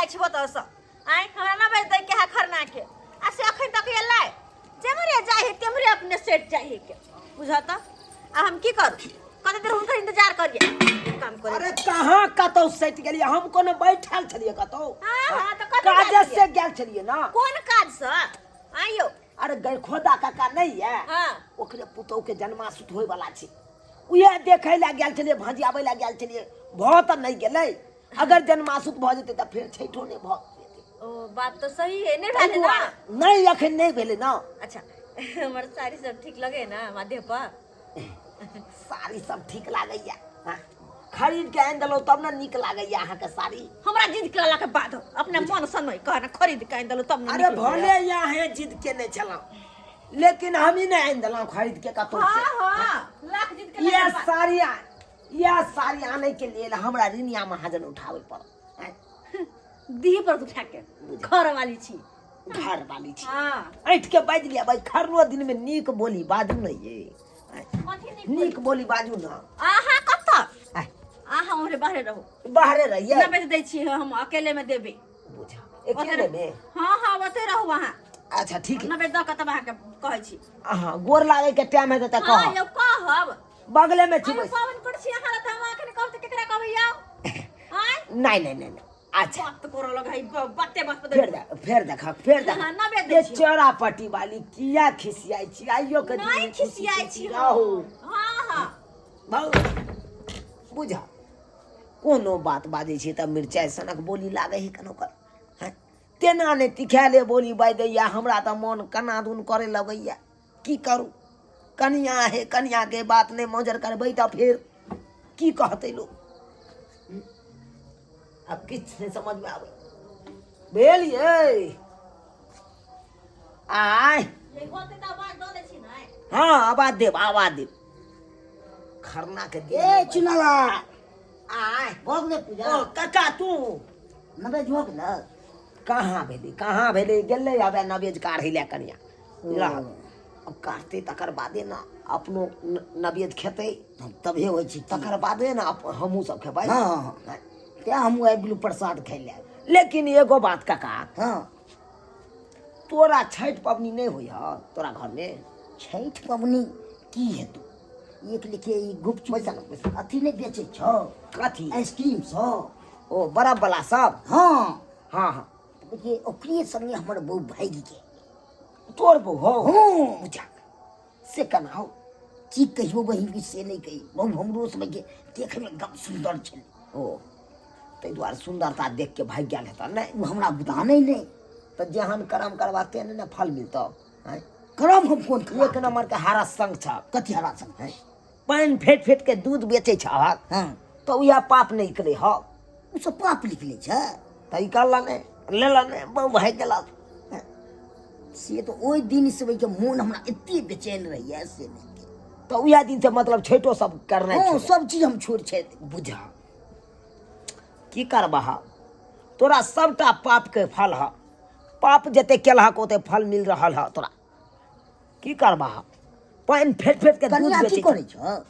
जाइ छी ओतऽसँ। आँय, हमरा नवेद दै के है खरना के, आ से अखन तक एलै। जेम्हरे जाइ है तेम्हरे अपने सेट जाइ है के बुझऽ तऽ। आ हम की करू? कते देर हुनकर इंतजार करिए? एक काम करिए। अरे कहाँ कतौ सटि गेलियै? हम कोनो बैठल छलियै कतौ? हाँ, हाँ, तऽ कतौ काजे गेल छलियै? से गेल छलियै ना। कोन काज से आइयो? अरे गैरखोदा काका नहीं है? हाँ। ओकरे पुतोह के जन्मासुत होय वाला छै, उएह देखै लए गेल छलियै, भजियाबै लए गेल छलियै। भऽ तऽ नहि गेलै। अगर जन्मासुत भऽ जेतै तऽ फेर छठिो नहि भऽ जेतै। ओ बात तऽ सही है। नहि ताहि भेलै ना? दुआरे नहि, अखन नहि भेलै ना। अच्छा, हमर साड़ी सब ठीक लगे ना माथे पर? साड़ी सब ठीक लागैया। हाँ, खरीद के आनि देलहुँ तब ने नीक लागैया अहाँके साड़ी। हमरा जिद केला के बाद अपना मन से नहीं कहना, खरीद के आनि देलहुँ तब ने अरे नीक लगैया। भले यहाँ जिद केने छलहुँ, लेकिन हम ही नहि आनि देलहुँ खरीद के कतौ से। हाँ हाँ, लाख जिद केला यह के बाद। साड़ी, यह साड़ी आने के लेल हमरा रिनिया महाजन उठाबै पड़ल। आँय, दीह पर उठा के घर वाली छी। घर वाली छी। हाँ। ऐठ के बाजि लिया भाई, खरनो दिन में नीक बोली बाजू ने ये। आँय, कथी नीक? नीक बोली बाजू ना। अहाँ कतऽ? आँय, अहाँ ओहरे बाहरे रहू। बाहरे रहिए। नवेद दै छी हम, अकेले में देबै। बुझा, अकेले में? हाँ हाँ, ओते रहू अहाँ। अच्छा ठीक है। नवेद दऽ के तब अहाँके कहै छी। अहाँ गोर लागे के टाइम हेतै तऽ हाँ कहब। यौ, कहब। बगले में छी। आयौ, बैस। पाबनि करै छी अहाँ तऽ हम अखन कहब तऽ केकरा कहबै यौ? आँय, नहीं नहीं नहीं नहीं, अच्छा बात करऽ लगै बाते बात पर। फेर दे, फेर देख, फेर देख। हाँ, नवेद दै ये छियौ। चोरा पट्टी वाली किया खिसियाई छी आइयो के दिन नहि में? खुशी खिसियाइ खुशी छी हम। रहू। हाँ हाँ। भाउ, बुझा, कोनो बात बाजै छी तऽ मिरचाइ सनक बोली लागै है कनो कर। हैं, तेना नहि तिखायले बोली बाजि दैया, हमरा तऽ मन कना दुन करे लगैया। की करू, कनिया हे, कनियाके बात नहि मजर करबै तऽ फेर की कहतै लोक? आब किछु नहि समझमे आबै भेल ये। आय। ये होतै तऽ आवाज दऽ दै छी ने। हाँ, आवाज देब, आवाज देब खरना के दिन। ए चुनाला। आय। भऽ गेलै पूजा? ओ काका, तू नवेद भऽ गेलै? कहाँ भेलै, कहाँ भेलै? गेलै आबे नवेज काढ़ै लए कनिया। बुझलह, अब काटतै तकर बादे ने अपनो नवेद खेतै। तभे होइ छै की? तकर बादे ने हमहूँ सब खेबै। हाँ हाँ हाँ, तेँ हमहूँ आबि गेलहुँ प्रसाद खाइ लए। लेकिन एगो बात काका। हाँ। तोरा छठि पबनी नहि होइ ह तोरा घरमे? छठि पबनी की हेतौ? एक लिखे ई गुपचुप पैसा न, पैसा। अथी नहि बेचै छौ? कथी? आइसक्रीम सब। ओ बरफ वाला सब? हाँ। हाँ हाँ। देखिए, ओकरे संगे हमर बहू भागि गेल। तोर बहू हो? हँ। बुझा, से केना हो? की कहियो बहिन, से नहि कही, बहु हमरो सबके देखैमे गप सुन्दर छलै। ओ ताहि दुआरे सुन्दरता देख के भागि गेल हेतऽ? नहि। ओ हमरा बुझानै नहि। तऽ जेहन कर्म करबा तेहन ने फल मिलतौ। आँय? करम हम कोन खराब? एक नंबर के हारा संग छ। कथी हरा संग? आँय? पानि फेट फेट के दूध बेचै छह। हाँ। तऽ उएह पाप नहि निकलै ह। ओ सब पाप निकलै छै? तऽ ई करला नहि लेला नहि, बहु भागि गेलक। से तऽ ओहि दिन से ओहिके मोन हमरा एते बेचैन रहैया से नहि। तऽ उएह दिन से मतलब छठिो सब करनाइ? हँ, छोड़ि। सब चीज हम छोड़ि छाड़ि। बुझा, की करबह, तोरा सबटा पापके फल ह। पाप जते केलहक ओते फल मिल रहल ह तोरा। की करबह, पानि फेट फेट के दूध कनिया की बेचै करै छ?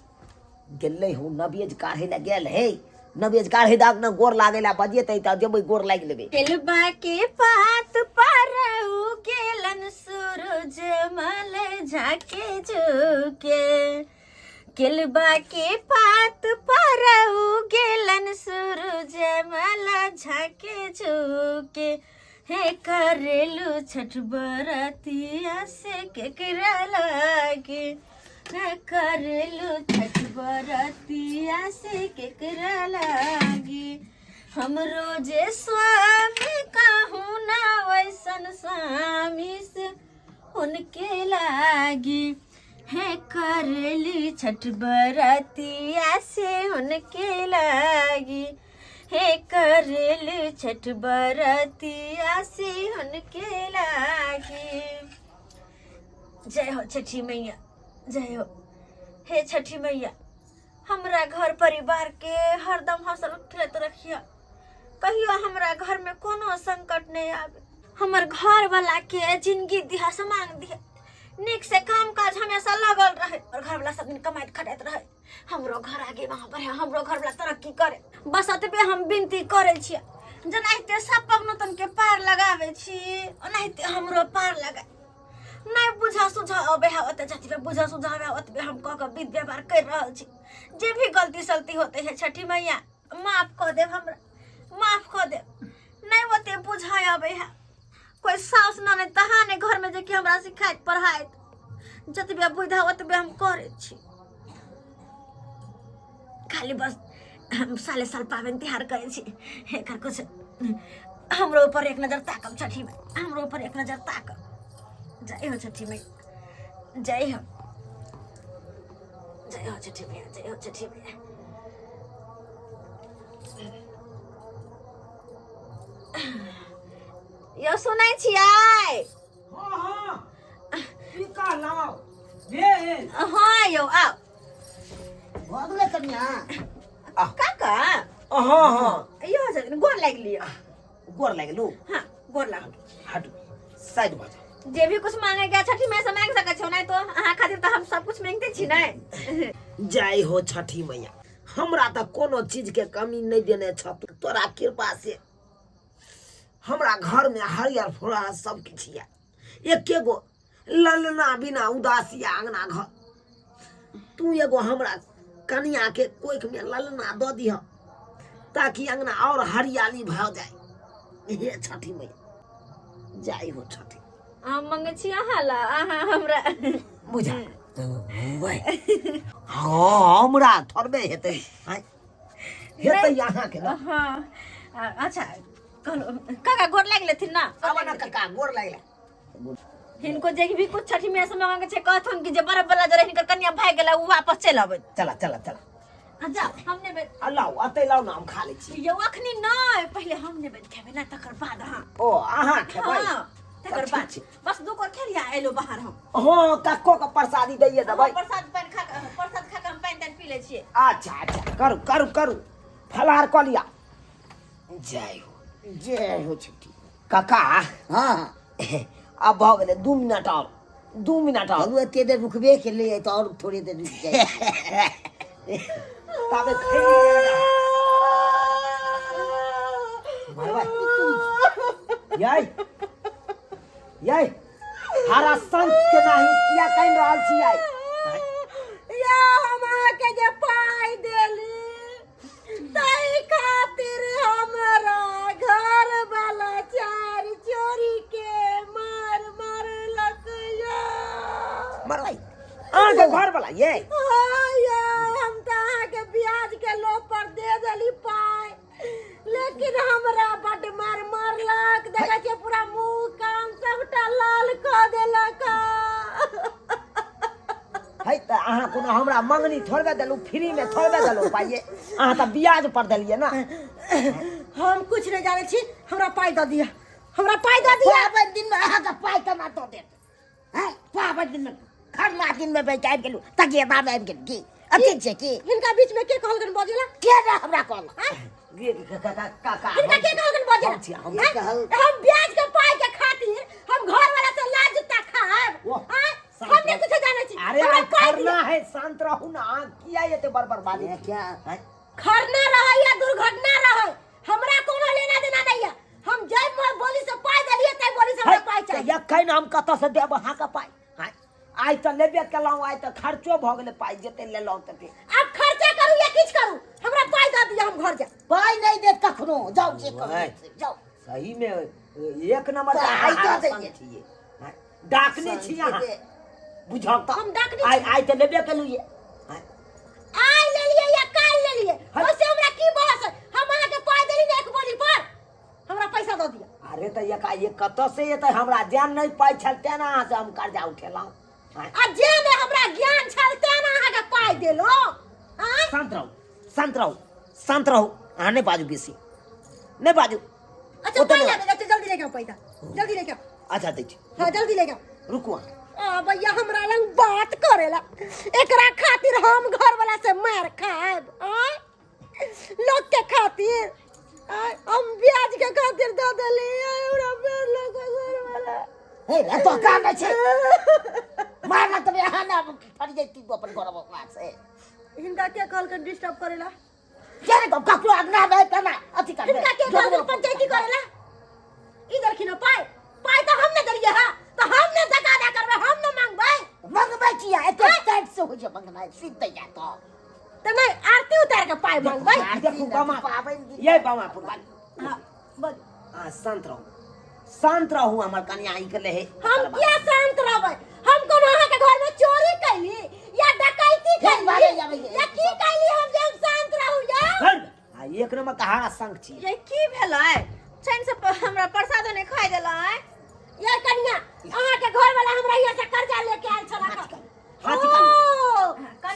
गेलै हूँ नवेज काढ़ै लए गेल हे। नवेज काढ़ै दाग ने गोर लागै लए बजेतै तऽ जेबै, गोर लागि लेबै। केलबा के पात पर उगेलन सूरज मल झाके झुके, केलबा के पात पर उगेलन सूरज मल झाके झुके, हे करेलू छठ बरतिया से केकरा लागे, हे करेलू छठ बरतिया से केकरा लागे। हम रोजे स्वामी कहूँ ना वैसन स्वामी से उनके लागी, हे करेली छठ बरतिया से उनके लागी, हे करेली छठ बरतिया से उनके लागी। जय हो छठी मैया, जय हो। हे छठी मैया, हमरा घर परिवार के हरदम हंसल खेलैत रखिയ, कहियो हमरा घर में कोनो संकट नहीं आवे। हमर घर वाला के जिंदगी दिहा, समांग दिहा, नीक से काम काज हमेशा लगल रहे और घर वाला सब दिन कमाइत खटाइत रहे। हमरो घर आगे वहाँ बढ़े, हमरो घर वाला तरक्की करे, बस एतबे हम विनती करै छियै। जेनाहिते सब पबनतन के पार लगाबै छी ओनाहिते हमरो पार लगा नहि बुझा सुझा अबै है ओते जतबे बुझा सुझा अबै है ओतबे हम कऽ कऽ विध व्यवहार करि रहल छी। जे भी गलती सलती होते है छठी मैया माफ कऽ देब, हमरा माफ कऽ देब। नहि ओते बुझा अबै है, कोई साउस ननद तहाँ नहि घरमे जे कि हमरा सिखाइत पढ़ाइत। जतबे बुझा ओतबे हम करै छी। खाली बस हम साले साल पाबनि तिहार करै छी। एकर कुछ हमरो ऊपर एक नजर ताकब छठी में, हमरो ऊपर एक नजर ताकब। जय हो छठी मैया, जय हो, जय हो छठी मैया, जय हो छठी मैया। यौ सुनै छियै? हँ हँ, की कहलहुँ भेल? हँ यौ, आउ। भऽ गेलै कनिया? काका। हँ हँ। यौ छथिन, गोर लागि लिअ। गोर लागि? हाँ, गोर लागल। हटू, साइड भऽ जाउ। जे भी कुछ मांगे गया छठी मैया से मांग सकै छौ, नहीं तो अहाँ खातिर तऽ हम सब कुछ मांगते छी नहीं। जय हो छठी मैया, हमरा तऽ कोनो चीज के कमी नहि देने छ तोरा कृपा से। हमरा घर में हरियर फुरा सब किछु यऽ, एके गो ललना बिना उदासी आंगना घर। तू एगो हमरा कनिया के कोख में ललना दऽ दिह ताकि अंगना और हरियाली भऽ जाए। हे छठी मैया, जय हो छठी। हम मंगे छी अहाँ ला, अहाँ हमरा बुझा हँ, हमरा थोड़बे हेतै आँय? हेतै अहाँके ने। हाँ अच्छा, कहलहुँ काका गोर लागि लेथिन ना। आब ना काका, गोर लागला। हिनको जे भी कुछ छठी मैया से मांगे छै कहथुन कि जे बर्फ वाला जरे हिनकर कन्या भागि गेला उ वापस चलि अबै। चला चला चला। आ जाओ, हम नेबै। आ लाउ, अतै लाउ ने, हम खा लै छी। यौ अखनी नहि, पहिले हम नेबै खेबै ना तकर बाद अहाँ। ओ अहाँ खेबै? हाँ, तकर ठीक बाद छै। बस दू कोर खेलिया एलो बाहर हम। हँ, कक्को के प्रसादी दैये देबै। प्रसाद पानि खा कऽ, प्रसाद खा कऽ हम पानि तानि पी लै छियै। अच्छा अच्छा, करू करू करू, फलाहार कऽ लिअ। जय हो, जय हो छठी। काका। हँ। आब भऽ गेलै, 2 मिनट आओर, 2 मिनट आओर। चलू, एते देर रुकबे केलियै तऽ आओर थोड़े देर रुकि जाइ। ताबे खैनी मरबै। यै यै, हरा संत के नाही किया कानि रहल छी आइ? या हम अहाँके जे पाइ देली ताहि खातिर हमरा घर वाला चार चोरी के मार मारलक या। मरबै अहाँके घर वाला ये? हाँ या, हम तऽ अहाँके ब्याज के लोभ पर दे देली पाइ, लेकिन हमरा बड्ड मार मारलक। देखै छियै, पूरा मुंह कान सबटा लाल कऽ देलक। है तऽ अहाँ कोनो हमरा मंगनी थोड़बे देलहुँ, फ्रीमे थोड़बे देलहुँ पाइये? अहाँ तऽ ब्याज पर देलियै ने। हम कुछ नहीं जानै छी, हमरा पाइ दऽ दिअ, हमरा पाइ दऽ दिअ। पाबनि दिनमे अहाँके पाइ केना दऽ देत? हैं, पाबनि दिनमे, खरना दिनमे बैठ आबि गेलहुँ, तगेदामे आबि गेल की अथी छै की? हिनका बीच में के कहलकन बजेला? के ने हमरा कहलक? गे काका, हिनका के कहलकन बजेला? हम छी, हम। हैं? कहल- हम ब्याज के पाई के खातिर हम घर वाला से लाज जुत्ता खाएब? वाह, हैं? शांत हम नहीं रहो। कुछ जानै छी। अरे हमरा आइ पाइ दिअ। खरना है, शांत रहू ना। अहाँ किया एते बड़बड़ बाजै ये छी? क्या? हैं? खरना रहे या दुर्घटना रहे, हमरा कोनो लेना देना नहीं है। हम जय बोली से पाई देलिए तै बोली से हमरा पाई है, चाहिए। तऽ एखन हम कतऽसँ देब अहाँके पाइ? हैं? आइ तऽ लेबे केलहुँ, आइ तऽ खर्चो भऽ गेलै, पाइ जते लेलहुँ तते। आप खर्चा करू या किछ करू, हमरा पाई दऽ दिअ, हम घर जायब। पाइ नहि देत कखनो, जाउ जे करू ओए। से, जाउ। सही में एक नंबर के पाइ अहाँ दऽ हरासन दैये। छियै। हैं? डाकनी छी अहाँ, बुझल तऽ। हम डाकनी आइ छी। आइ तऽ लेबे केलहुँ ये। हैं? आइ लेलिए या काल्हि लेलिए, है। ओइसे हमरा की बहस है? हम अहाँके पाई देली ने एक बोली पर, हमरा पैसा दऽ दिअ। अरे तऽ एकाएक कतऽ से एतै? हमरा ज्ञान नहि पाइ छल तें ने अहाँ से हम कर्जा उठेलहुँ। हैं? आ जे ने हमरा ज्ञान छल तें ने अहाँके पाई देलहुँ। आँय? शांत रहू, शांत रहू, शांत रहू। अहाँ नहि बाजू, बेसी नहि बाजू। अच्छा। ओतऽ पाई नहि। लाबे, अच्छा, जल्दी लेके आओ पैसा, जल्दी लेके आओ। अच्छा, दै छी। हाँ, जल्दी लेके आओ। रुकू अहाँ। आ भैया, हमरा लंग बात करेला, एकरा खातिर हम घर वाला से मार खाएब? आय लोग के खातिर आय हम ब्याज के खातिर दऽ देली, आय हमरा मार लोग घर वाला। हे रे, तो काम नहि छै, मारना तऽ यहाँ ने फट जैती अपन घर से। हिनका के कहलकन डिस्टर्ब करेला? के रे ककरो अगना में तना अथी करबे। हिनका के कहलखिन पंचायती करेला? ई देलखिन हँ पाइ। पाइ तऽ हम ने देलियै हँ, तऽ हम ने तकादा करबै, हम ने मांगबै। मंगबै किया? एते टाइट से होइ छै मंगनाइ, सुति दैया तऽ। तऽ नहि आरती उतारि कऽ पाइ मांगबै। देखू बामा पाबनि दिन। ये बामापुर वाली। हँ, बोल। अहाँ शांत रहू, शांत रहू। हमर कनिया ई के ले हे। हम किया शांत रहबै? हम कोनो अहाँके घर में चोरी कैली या डकैती फेर कैली बाजै जाबै ये। या की कैली हम जे हम शांत रहू? या आ एक नंबर के हारा संग छी। ये की भेलै? चैन से हमरा प्रसादो नहि खाइ देलै। ये कनिया, अहाँके घर वाला हमरा यहाँ से कर्जा लेके आयल छला। हाथ निकालू, हाथ निकालू। ओ,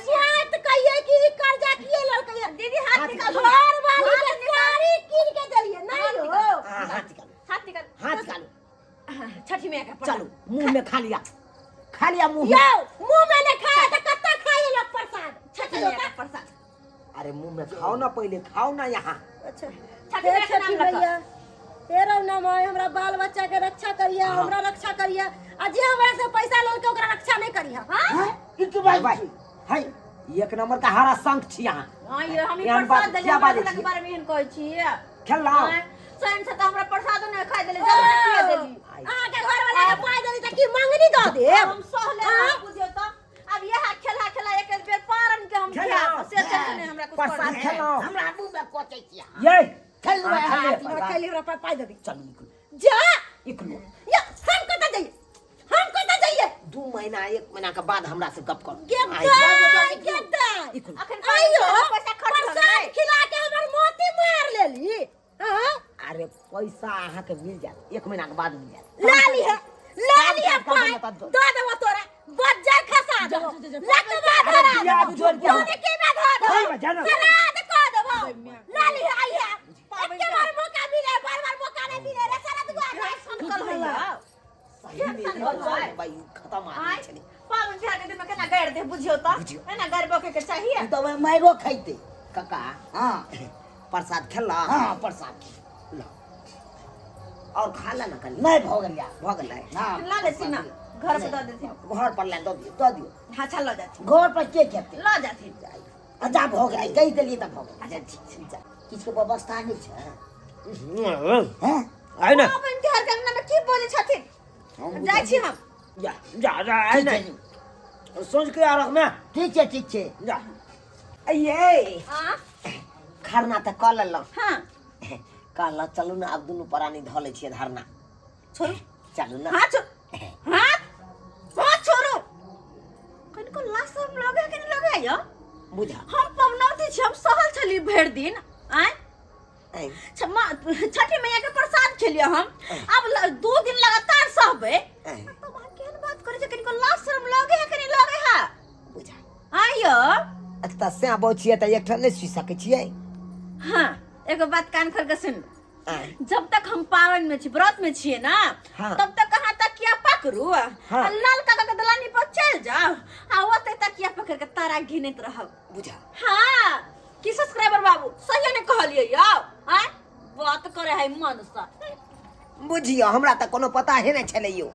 स्वात कहिए कि ई कर्जा किए ललकै? दीदी, हाथ हाथ निकाल। निकालू। घर वाली के साड़ी कीन के देलिए नहीं हो। हाँ, हाथ निकालू। हाथ निकाल। हाथ निकालू। हाँ, छठी मैया के प्रणाम। चलू, मुंह में खा लिया, खा लिया मुंह में। यौ, मुंह में नहीं खाया तो कत्ता खाए लोग प्रसाद? छठी मैया के प्रसाद। अरे मुंह में खाओ ना, पहले खाओ ना यहाँ। अच्छा, छठी मैया के नाम लखा। हे रौना माय, हमरा बाल बच्चा के रक्षा करिया, हमरा रक्षा करिया, आ जे हमरा से पैसा लेलके ओकरा रक्षा नहीं करिया। हां। हैं? ई की बात भाई छी? हाय, एक नंबर का हारा संग छी यहाँ। हां, ये हम एहन प्रसाद बात देलियै किया हमरा बाजै के छी? बारे में एहन कहै छियै। खेलहुँ? आँय, स्वयं से तऽ हमरा प्रसादो नहि खाइ देले, जल नहि पिए देली। अहाँ के घर वाला के पाइ देली तऽ की मंगनी दऽ देब? हम सहले आँय? बुझियौ तऽ अब यह खेला खेला एक एक बेर पारन के हम खेलहुँ। खायब से चलते नहीं हमरा कुछ प्रसाद करऽ। खेलहुँ। हमरा मुंह में कोचै छी अहाँ। ये खेलहुँ अहाँ है, खेलियै हाथ में। प्रसाद। खेली, हमरा पाइ दे दी। चलू निकलू। जा। निकलू। या हम कतऽ जाइए? हम कतऽ जाइए? 2 महीना 1 महीना के बाद हमरा से गप करू। गे आइ दाइ, गे दाइ। निकलू। अखन आइयो पैसा खर्च प्रसाद खिला के हमर मोती मार लेली। हाँ? अरे पैसा अहाँ के मिल जायत, 1 महीना के बाद मिल जायत। ला लिहे, ला लिहे। काम पाइ बता दो। दऽ देबो तोरा, बज्जर खसा देबो, लतवा अरे धरा बियाह देबो, जोड़ के हम- धोनी में धऽ देबो, ओइ में जाना। श्राद्ध कऽ देबो। ला लिहे, आइहे। एके बार मौका मिले, बार बार मौका नहीं मिले रे साला दुआर। सही में ई भाई खत्म आदमी छलै। पावन तिहार के दिन में केना गारि दे बुझियौ तऽ। बुझियौ। एना गारि बकै के चाहिए? ई तऽ ओहिमे मारियो खैतै। काका। हँ। प्रसाद खेला? हँ, प्रसाद। लो, और खा ले ना कनी। नहि, भऽ गेल। भऽ गेलै? हँ। ला लेथिन ना, घर पे दऽ देथिन। घर पर ले दऽ दियौ, दऽ दियौ। हाँ, अच्छा, लऽ जाथिन। घर पर के खेतै? लऽ जाथिन। अच्छा, भऽ गेलै, कहि देलियै तऽ भऽ गेलै। अच्छा, ठीक छै। जा, किछुके व्यवस्था नहि छै हैं? आइ ने। पाबनि तिहार के अंगना में की बोलै छथिन? जाइ छी हम। जा जा जा, आइ ठीक ने। छै। सोच के आ रखमे। ठीक छै, ठीक छै। जा ये। हाँ। खरना तऽ कऽ लेलहुँ। हाँ। कहलहुँ चलू ने, आब दुनू प्राणी धऽ लै छियै धरना। छोड़ू। चलू ने। हाँ, छोड़, हाँ हाँ, छोड़ू। कनिको लाज शरम लगे कि नहीं लगे यौ? बुझा। हम पवनौती छी, हम सहल छली भरि दिन। आँय? ऐं, छठी मैया के प्रसाद खेलिए हम, अब 2 दिन लगातार सहबै। ऐं, तब अहाँ केहन बात करै छै? कनिको लाज शरम लगे है कि नहीं लगे है? बुझा। आँय यौ? तऽ से आबै छियै तऽ एकठाम नहि सुति सकै छियै? हाँ, एगो बात कान खोल के सुन। ऐं, जब तक हम पावन में छी, व्रत में छियै ना, तब तक अहाँ तकिया पकड़ू आ लाल काका के दलानी पर चलि जाउ आ ओते तकिया पकड़ के तारा गिनैत रहब। बुझा। हाँ, की सब्सक्राइबर बाबू, सही ने कहलियै यौ? आँय, बात करे है मन से। बुझियौ, हमरा तऽ कोनो पता हे नहि छलै यौ।